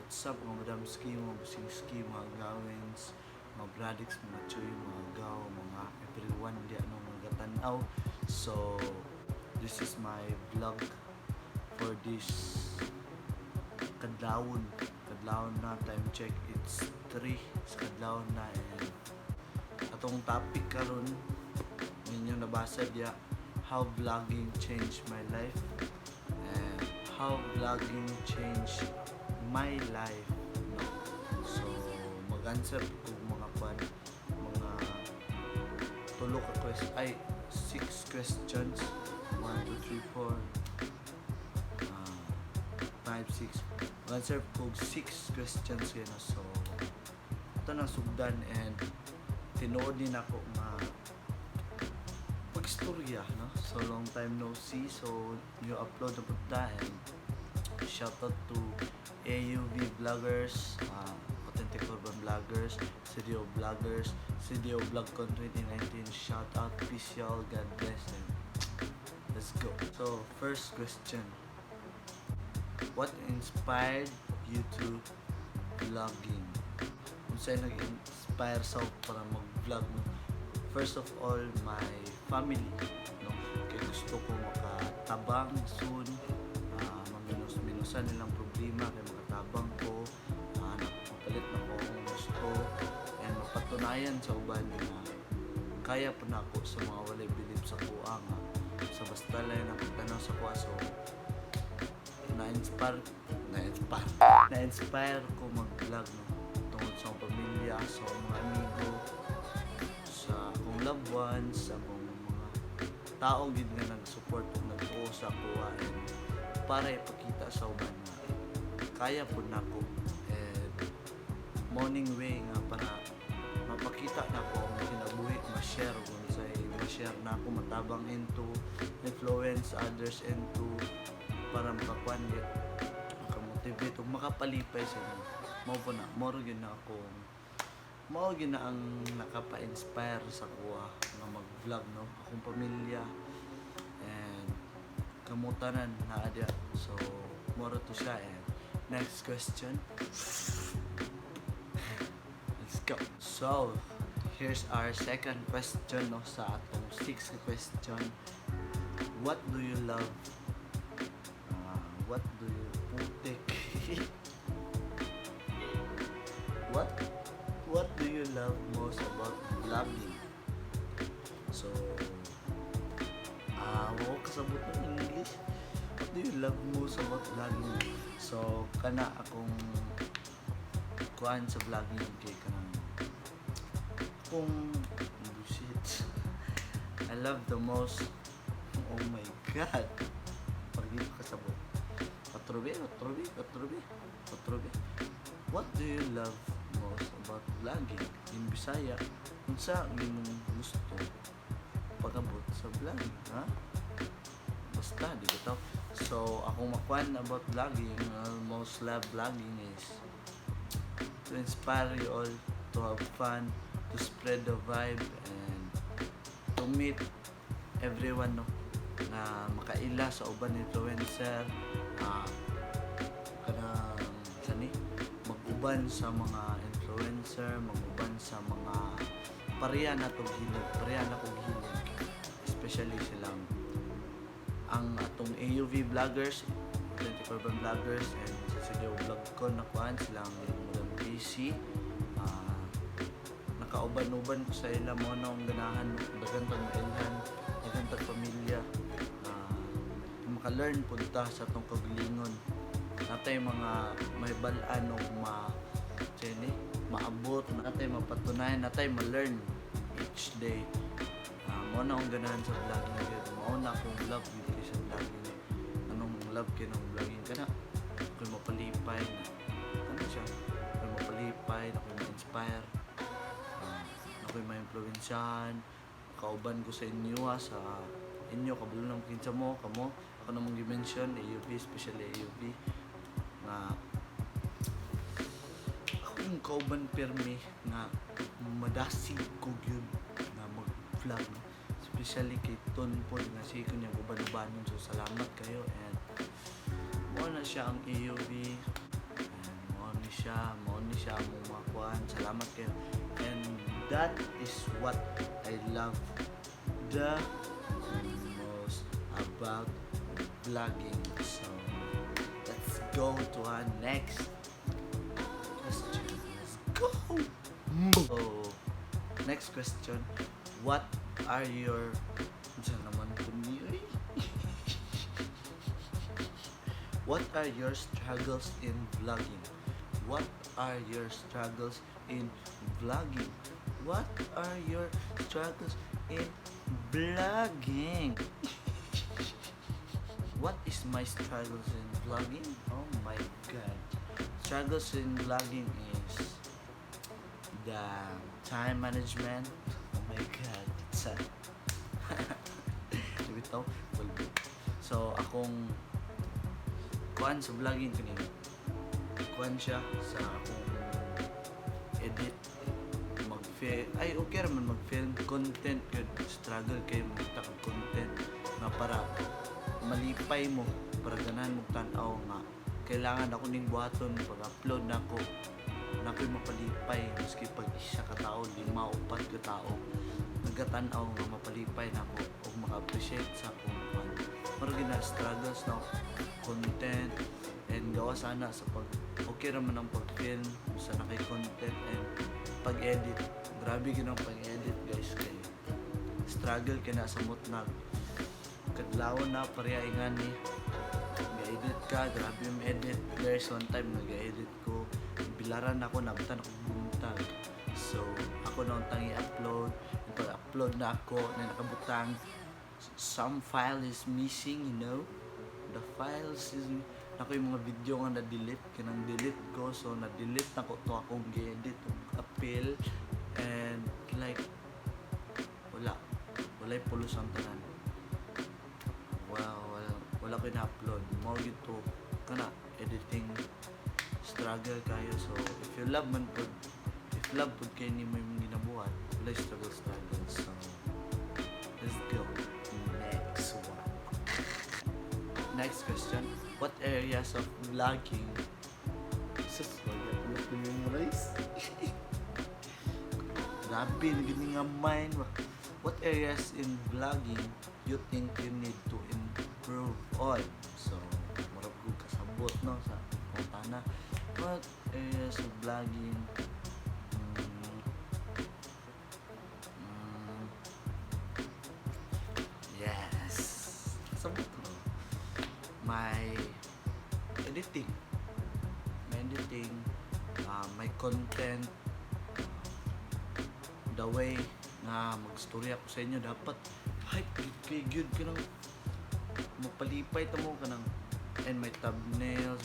What's up, mga madamski, mga busingski, mga gawins, mga bradix, mga chuy, mga gaw, mga everyone di ano mga gatanaw. So, this is my vlog for this kadlawon. Kadlawon na, time check, it's 3 sa kadlawon na and atong topic karon, ninyong nabasa diya, how vlogging changed my life and how vlogging changed my life, no? So mag-answer ko mga kwan, mga tulo ka question, ay, six questions. 1, 2, 3, 4, 5, 6. Mag-answer ko six questions yun, no? So ito na sugdan and tinuod din ako nga pagstorya, no? So long time no see. So new upload na punta and shout out to AUV vloggers, Authentic Urban Vloggers, CDO Vloggers, CDO VlogCon 2019. Shout out, peace y'all, God bless and let's go. So first question: what inspired you to vlogging? Unsay nag-inspire sa para mag-vlog mo? First of all, my family, no? Kay gusto ko makatabang soon, maminos-minusan nilang problema kay makatabang ko, mapalit na ko akong gusto and mapatunayan sa uban nga kaya pa nako, sa mga walay bilib sa kuha nga sa basta lang ang pagtanaw sa kuha. So na-inspire na-inspire na-inspire ko mag-vlog, no, tungod sa akong pamilya, sa akong mga amigo, sa akong loved ones, sa akong mga tao gid nga nag-support ug nagtuo sa akoa and para ipakita sa uban nga kaya pud nako and morning way nga para mapakita nako ang kinabuhi, ma-share kung say ma-share na ako, matabang into influence others into para makakuan gyud, makamotivate ug makapalipay sa inyo. Mao po na, mao gyud na ako, mao gyud na ang nakapa-inspire sa kuha nga mag-vlog, no? Akong pamilya and kamutanan naa diya. So moro to siya. And next question, let's go. So here's our second question, no, sa atong sixth question. What do you love, what do you putik what do you love most about vlogging? So wala kasabot ng English. What do you love most about vlogging? So kana akong kuan sa vlogging kay kanang kung bullshit I love the most. Oh my God, pag di pa kasabot. Otro be, otro be, otro be, otro be. What do you love most about vlogging? In Bisaya, unsa ang imong gusto pag-abot sa vlogging, ha? Basta, di ba to? So, akong makuan about vlogging, most love vlogging is to inspire you all to have fun, to spread the vibe, and to meet everyone, no? Na makaila sa uban influencer, kanang sani mag-uban sa mga influencer, mag-uban sa mga pareha na tong hilig, pareha na kong hilig. Especially silang ang atong AUV vloggers, Authentic Urban Vloggers, and sa CDO Vlog ko na kuan silang Madam PC. Nakauban-uban ko sa ila mo na akong ganahan, daghan tag mailhan, daghan tag pamilya. Maka-learn pud ta sa atong kaugalingon. Natay mga may balaan og ma sini, maabot, natay mapatunayan, natay ma-learn each day. Mao na akong ganahan sa vlogging gyud. Mao na akong love gyud kay sa vlogging. Anong love kay ng vlogging kana? Ako'y mapalipay na ano siya? Ako'y mapalipay, ako'y ma-inspire. Ako'y ma-influensyahan. Kauban ko sa inyo ha, sa inyo kabalo ng kinsa mo, kamo. Ako namang gi-mention AUV, especially AUV nga ako yung kauban pirmi nga madasig ko gyud nga mag-vlog, no? Especially kay Ton pod nga siya ko niyang uban-ubanon. So salamat kayo and mao na siya ang AUV and mao. siya, mao ni siya among makuan. Salamat kayo. And that is what I love the most about vlogging. So let's go to our next question. Let's go. So next question, what are your, unsa naman to ni, oy? What are your struggles in vlogging? What are your struggles in vlogging? What are your struggles in vlogging? What is my struggles in vlogging? Oh my God. Struggles in vlogging is the time management. Oh my God. It's a bitaw. So, akong kuan sa vlogging kanina. Kuan siya sa akong edit, mag ay, okay raman mag-film, content gud. Struggle kay mo og content nga para malipay mo, para ganahan mo tan-aw, nga kailangan ako ning buhaton. Pag-upload nako, nakoy mapalipay maski pag isa ka tao, lima, upat ka tao nagatan-aw, nga mapalipay nako og maka-appreciate sa akong kuan. Pero gina struggles na content and gawa sana sa pag, okay raman ang pag-film sa na kay content and pag-edit. Grabe gyud ang pag-edit, guys, kay struggle kay na sa mutnag kadlawon na pareha ingani ga-edit ka. Grabe yung edit. There's one time nag-edit ko, bilaran ako, nabutan ako buntag. So ako na untang i-upload. Pag-upload na ako na nakabutang, some file is missing. The files is nako, yung mga video nga na-delete, kanang delete ko. So na-delete nako to akong gi-edit og appeal and like wala, walay pulos ang tanan. Wow, wala, wala ko na-upload. Mao gyud to kana editing, struggle kayo. So if you love man pud, if love pud kay nimo yung ginabuhat, wala struggle struggle. So let's go next one. Next question, what areas of vlogging, sus, wala ko na memorize. Grabe na gini nga mind ba. What areas in vlogging you think you need to improve on? So murag ko kasabot, no, sa pangutana. What areas of vlogging? Yes, kasabot ko. My editing, my content, the way nga magstorya ko sa inyo, dapat hype gyud kay gyud kanang mapalipay ta mo kanang, and my thumbnails,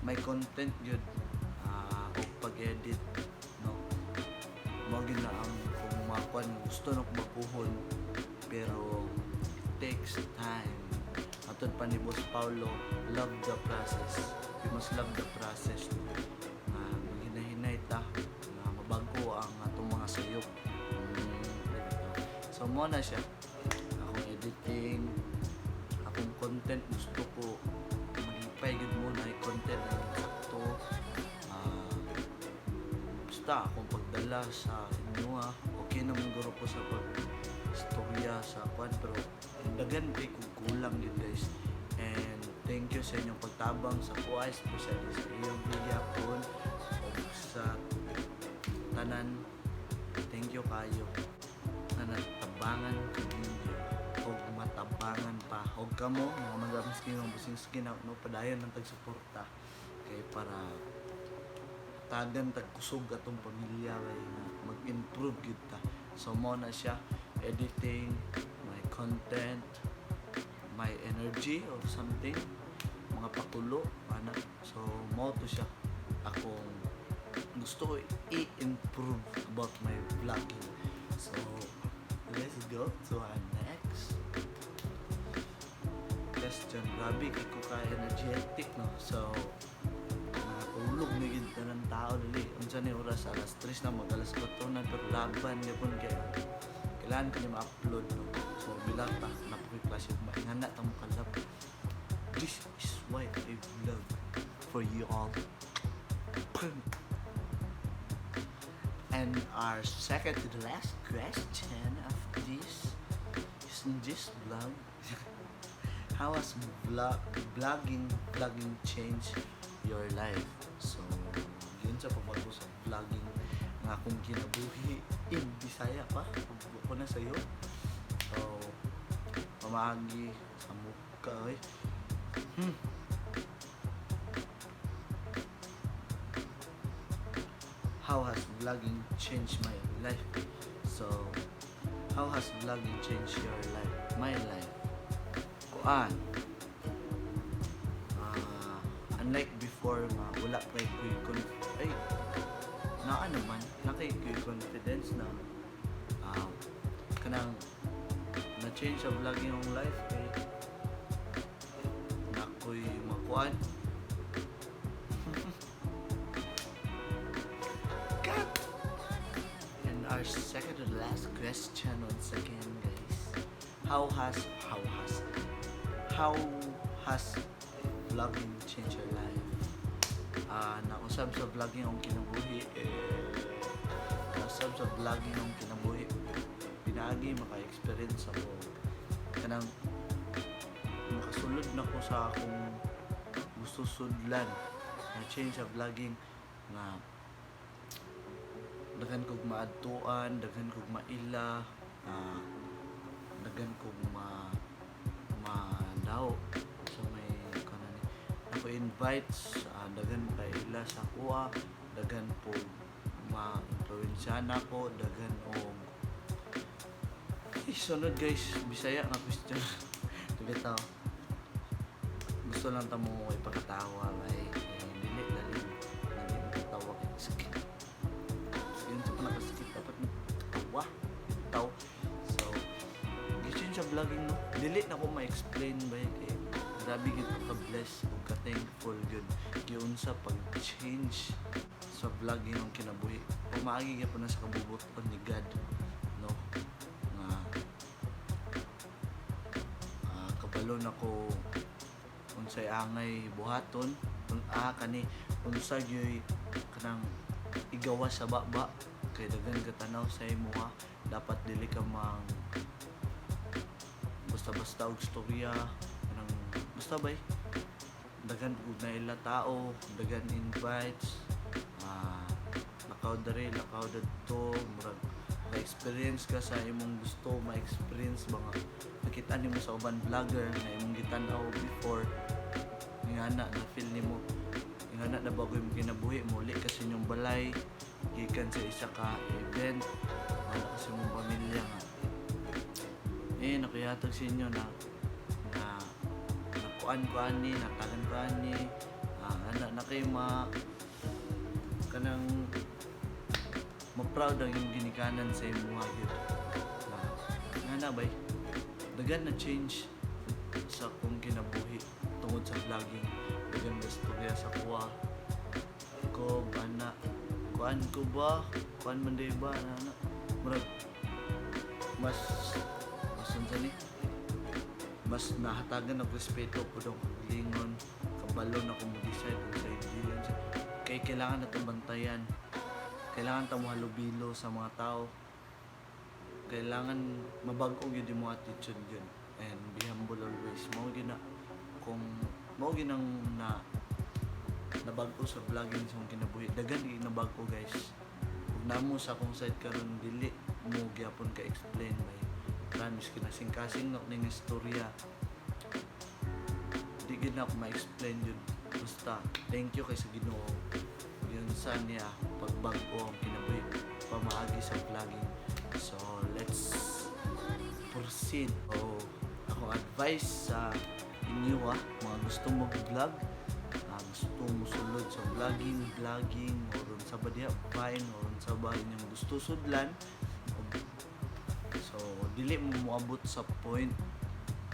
my content gyud, o pag-edit, no. Mao gyud na ang kung makuan, gusto na ko mapuhon, pero it takes time. Atod pa ni Boss Paulo, love the process. You must love the process na maghinahinay ta nga mabago ang atong mga sayop. So mo na siya akong editing, akong content. Gusto ko malipay gud mo na content na sakto. Basta akong pagdala sa inyo, ah, okay na mong guro ko sa pag storya sa kwan, pero daghan kay kung kulang yun, guys. And thank you sa inyong pagtabang sa kuha, especially sa iyong gyapon ug sa tanan. Thank you kayo na natabangan ko ninyo og matabangan pa og kamo mga madams mga busing skin out, no. Padayon ng tagsuporta kay para tagan tagkusog atong pamilya kay nga mag-improve gyud ta. So mo na siya: editing, my content, my energy or something, mga pakulo ana. So mo to siya akong gusto ko i-improve about my vlogging. So let's go to our next question. Grabe kay ko ka energetic, no. So nakatulog na gid tanan tao dali. Unsa ni oras? Alas 3 na, mag alas 4 na, pero laban gyapon kay kailangan ko ni ma-upload, no. So bilang ta napoy klase, maingana ta mo kalap. This is why I vlog for you all. And our second to the last question of this is in this vlog. How has vlogging changed your life? So, yun sa pagbago sa vlogging nga akong kinabuhi in Bisaya pa. Ko na sa'yo. So, pamaagi sa muka eh. How has vlogging changed my life? So, how has vlogging changed your life? My life. Kuan. Ah, unlike before nga wala pa ko'y ay naa naman na kay ko'y confidence na kanang na-change sa vlogging ang life kay na ko'y makuan. God! And our second to last question once again, guys. How has vlogging changed your life? Ah, nausab sa vlogging ang kinabuhi eh, nausab sa vlogging ang kinabuhi pinaagi maka-experience ako kanang makasulod na ko sa akong gusto sudlan. Na change sa vlogging nga daghan kog maadtuan, daghan kog maila, daghan kog ma madaw sa may kanan ni ako invites, daghan kaila sa kuha, daghan po ma-influensyahan ako, daghan og eh, sunod, guys, Bisaya nga question. Bitaw. Gusto lang ta mo ipakatawa bay. Eh, dili lalim. Hindi mo katawa kay sakit. Yun sa panakaskit dapat mo tawa. Taw. So, gisin sa vlogging, no. Dili na ko ma-explain bay kay grabe gyud ko ka-bless ug ka-thankful gyud giunsa pag-change sa vlogging ang kinabuhi. Pamaagi gyud na sa kabubuton ni God, no, nga kabalo na ko unsay angay buhaton kung kani unsa gyud kanang igawas sa baba kay daghan katanaw sa imuha. Dapat dili ka mang basta-basta og storya kanang basta bay. Daghan og naila tao, daghan invites, lakaw diri, lakaw dadto, murag ka-experience ka sa imong gusto ma-experience ba nga nakita nimo sa uban vlogger na imong gitan-aw before. Ingana na feel nimo, ingana na bago imong kinabuhi, muli ka sa inyong balay gikan sa isa ka event, wala ka sa imong pamilya nga eh nakihatag sa inyo na na nakuan ko ani, natagan ko ani, ana na kay ma kanang ma-proud ang imong ginikanan sa imuha gyud na nga na bay daghan na change sa akong kinabuhi tungod sa vlogging. Daghan na istorya sa kuha ko ana, kuan ko ba, kuan man di ba ana, ana. Murag mas mas unsa ni, mas nahatagan og respeto po daw kagalingon, kabalo na ko mo decide unsa dili kay kailangan na itong bantayan, kailangan ta mo halubilo sa mga tao, kailangan mabag-o gyud imong attitude gyud and be humble always. Mao gyud na kung mao gyud ang na nabag-o sa vlogging sa akong kinabuhi. Daghan gyud nabag-o, guys, ug namo sa akong side karon dili mo gyapon ka explain bay. Promise, kinasing-kasing na ning istorya, di gyud na ako ma-explain yun. Basta thank you kay sa Ginoo yun sa niya pagbag-o ang kinabuhi pamaagi sa vlogging. So let's proceed. So akong advice sa inyo, mga gusto mo vlog, gusto mo sulod sa vlogging or unsa ba diha, Vine or unsa ba inyong gusto sudlan. So dili mo moabot sa point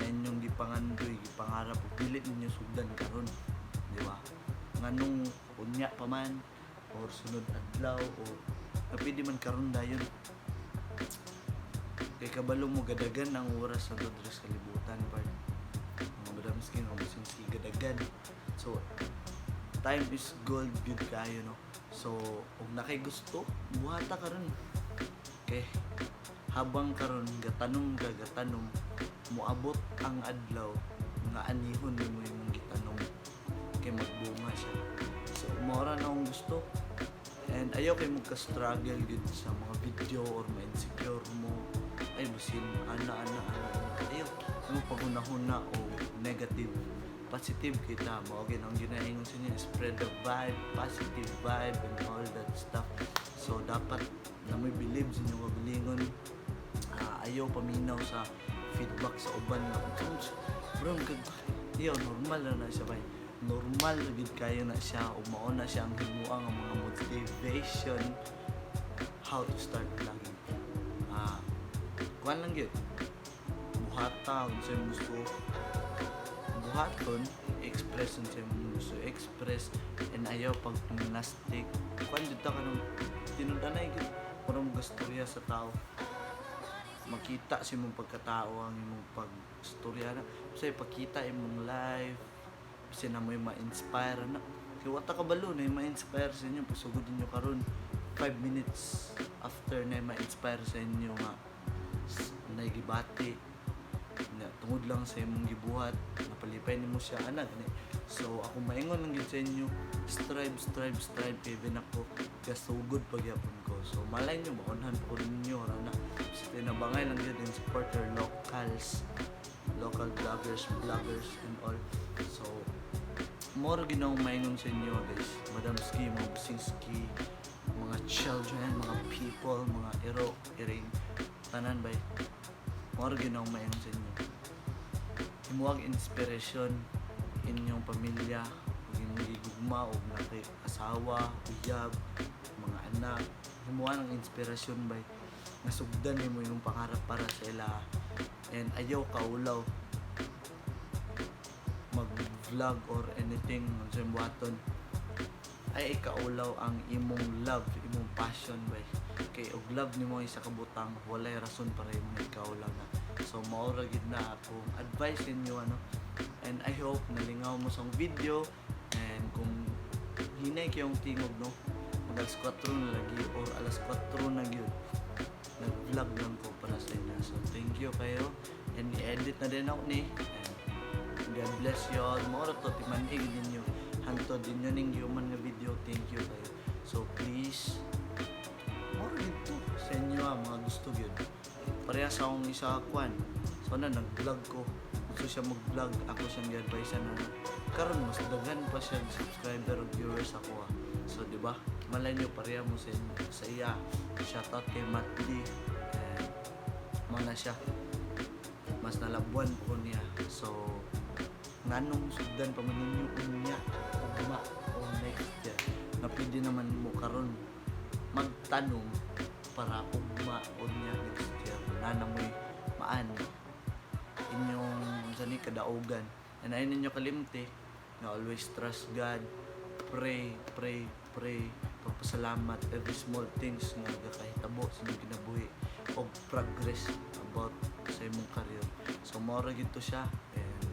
na inyong gipangandoy, gipangarap ug dili ninyo sugdan karon, di ba? Nganong unya pa man or sunod adlaw or na pwede man karon dayon kay kabalo mo gadagan ang oras sa diri sa kalibutan part mga madamskin o masinsi gadagan. So Time is gold gyud kayo, no? So, ug naa kay gusto, buhata karon. Okay. Habang karon gatanom ka, gatanom, moabot ang adlaw nga anihon nimo imong gitanom kay magbunga siya. So, mao ra na akong gusto. And ayaw kay mo ka-struggle gud sa mga video or ma-insecure mo. Ay, basin, ana, ana, ana, ana. Ayaw mo paghunahuna o negative. Positive kita mo. Okay, ang ginaingon sa inyo, spread the vibe, positive vibe, and all that stuff. So, dapat na may believe sa inyong kagalingon. Ah, ayaw paminaw sa feedback sa uban nga bro kag iyo, normal na na siya bay, normal na gid kayo na siya ug mao na siya ang himuang ang mga motivation how to start vlogging. Ah, kuan lang gyud, buhata kung sa imong gusto buhaton, express sa imong gusto express, and ayaw pag plastic. Kuan jud ta kanang tinud-anay gyud para mo gastorya sa tao, makita sa imong pagkatao ang imong pagstorya na sa ipakita imong life kasi na mo'y ma-inspire na kay wa ta kabalo na ma-inspire sa inyo. Pagsugod ninyo karon, 5 minutes after na ma-inspire sa inyo nga naigibati na tungod lang sa imong gibuhat, napalipay nimo siya ana gani. So ako maingon lang gyud sa inyo, strive, strive, strive. Even ako gasugod pagyapon ko, so malay nyo maunhan po ninyo ana sa tinabangay lang gyud, and support your locals, local vloggers, vloggers and all. So more ginawang maingon sa inyo, guys, Madam Ski, mga Busing Ski, mga children, mga people, mga iro, iring, tanan bay, more ginawang maingon sa inyo, himuag inspiration inyong pamilya ug inyong gigugma ug naa asawa, uyab, mga anak. Himuha ng inspirasyon bay nga sugdan nimo imong pangarap para sa ila, and ayaw kaulaw mag-vlog or anything sa imong buhaton ay ikaulaw ang imong love, imong passion bay. Kay og love nimo ang isa ka butang, walay rason para imong ikaulaw na. So mao ra gid na akong advice inyo ano. And I hope nalingaw mo sa akong video, and kung hinay kayong tingog, no, mag alas 4 na lagi or alas 4 na gyud, nag-vlog lang ko para sa inyo. So thank you kayo and i-edit na din ako ni, and God bless you all. Mao ra to, timan-ig ninyo. Hantod din ning human nga video. Thank you kayo. So please, mao ra gid to sa inyo ah, mga gusto gyud. Pareha sa akong isa kwan. So na nag-vlog ko. Gusto siya mag-vlog, ako siyang gi-advise na karon mas daghan pa siya subscriber o viewers ako ah. So di ba? Malay niyo pareha mo sa iya. Shoutout kay Matt Lee. And mao na siya. Mas nalabuan ko niya. So nganong sugdan pa man ninyo unya, ugma o next year na pwede naman mo karon magtanong para ugma o niya next year na namoy maan inyong sa ni kadaugan. And ayaw ninyo kalimti na always trust God, pray, pray, pray, pagpasalamat every small things nga gakahitabo sa inyong kinabuhi o progress about sa imong career. So mao ra gid to siya, and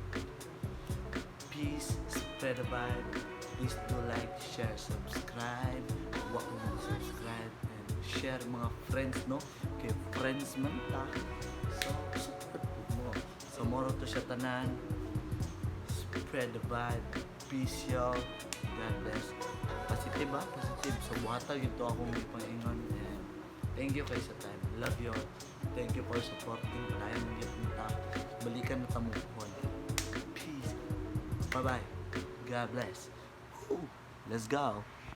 peace, spread the vibe. Please do like, share, subscribe. Wa mo subscribe and share mga friends, no? Kay friends man ta. So, support mo. So, mao ra to siya tanan. Spread the vibe. Peace, y'all. God bless. Positive ba? Positive. So, buhata gito akong ipangingon. And thank you kayo sa time. Love you all. Thank you for supporting. Tayo ng ta. Balikan na tamukuhan. Peace. Bye-bye. God bless. Woo. Let's go.